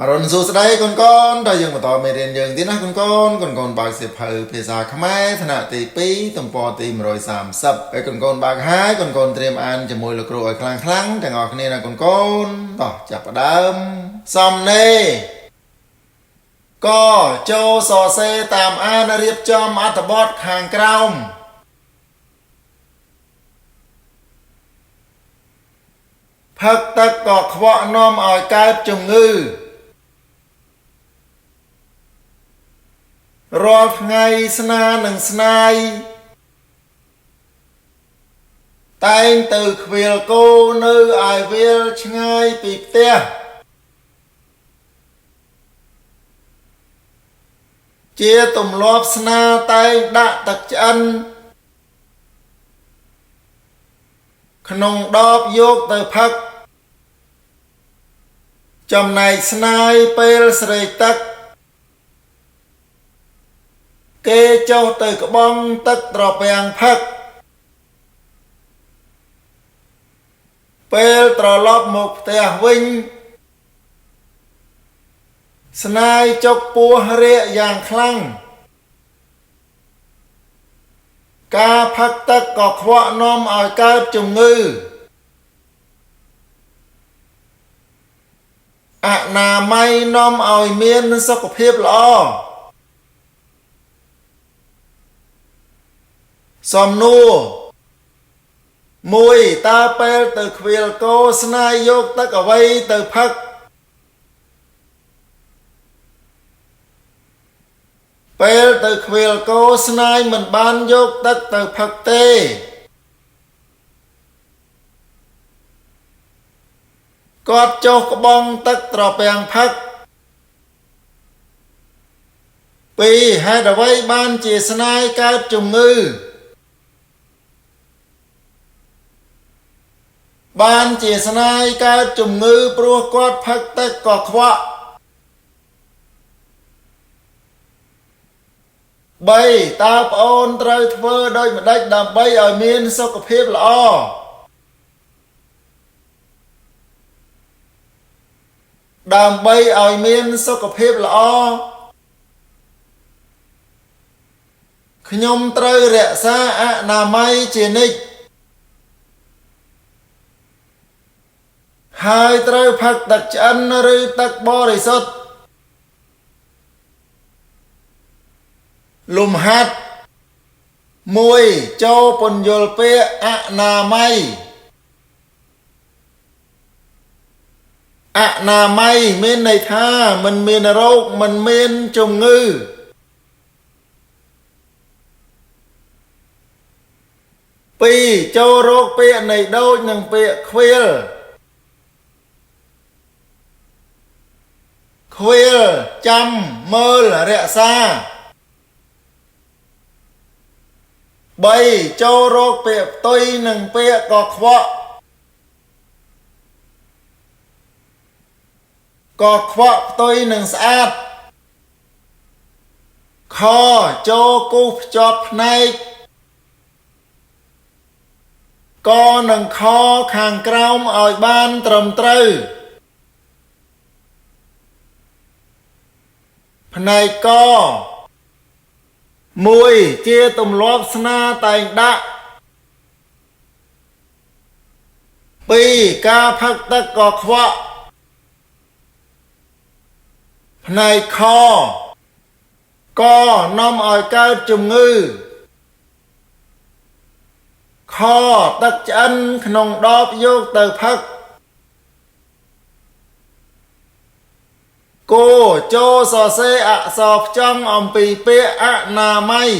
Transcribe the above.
អរុណសួស្តីកូនកូនតើយើងបន្តមេរៀនយើងទៀតណាកូនកូនកូនកូនបើកសៀវភៅភាសាខ្មែរថ្នាក់ទី2ទំព័រទី130ហើយកូនកូនបើកហើយកូនកូនត្រៀមអានជាមួយលោកគ្រូឲ្យខ្លាំងខ្លាំងទាំងអស់គ្នាណាកូនកូនតោះចាប់ផ្ដើមសំណេរកចូលសរសេរតាមអានរៀបចំអត្ថបទខាងក្រោមផឹកទឹកក៏ខ្វក់នាំឲ្យកើតជំងឺរាល់ថ្ងៃស្នានឹងស្នាយតែងទៅខ្វៀលគោនៅឯវាលឆ្ងាយពីផ្ទះជាទម្លាប់ស្នាតែងដាក់ទឹកឆ្អិនក្នុងដបយកទៅផឹកចំណែកស្នាយពេលស្រេកទឹកគេចុះទៅក្បង់ទឹកត្រពាំងផឹកពេលត្រឡប់មកផ្ទះវិញស្នាយចុកពោះរាកយ៉ាងខ្លាំងការផឹកទឹកក៏ខ្វក់នាំឲ្យកើតជំងឺអនាម័យនាំឲ្យមានសុខភាពល្អសំណួរ1តើពេលទៅខ្វៀលគោស្នាយយកទឹកអ្វីទៅផឹកពេលទៅខ្វៀលគោស្នាយមិនបានយកទឹកទៅផឹកទេគាត់ចុះក្បង់ទឹកត្រពាំងផឹក2ហេតុអ្វីបានជាស្នាយកើតជំងឺបានជាស្នាយកើតជំងឺព្រោះគាត់ផឹកទឹកក៏ខ្វក់3តើប្អូនត្រូវធ្វើដូចម្ដេចដើម្បីឲ្យមានសុខភាពល្អដើម្បីឲ្យមានសុខភាពល្អខ្ញុំត្រូវរក្សាអនាម័យជានិច្ចហើយត្រូវផឹកទឹកឆ្អិនឬទឹកបរិសុទ្ធលំហាត់1ចូលពន្យល់ពាក្យអនាម័យអនាម័យមានន័យថាមិនមានរោគមិនមានជំងឺ2ចូលរោគពាក្យនៃដូចនឹងពាក្យខ្វៀលខ្វៀលចាំមើលរក្សា3ចូលរោគពាក្យផ្ទុយនឹងពាក្យក៏ខ្វក់ក៏ខ្វក់ផ្ទុយនឹងស្អាតខចូលគូសភ្ជាប់ផ្នែកកនិងខខាងក្រោមឲ្យបានត្រឹមត្រូវផ្នែកក1ជាទម្លាប់ស្នាតែងដាក់2ការផឹកទឹកក៏ខ្វក់ផ្នែកខកនាំឲ្យកើតជំងឺខទឹកឆ្អិនក្នុងដបយកទៅផឹកគោចូលសរសេរអក្សរផ្ចង់អំពីពាក្យអនាម័យ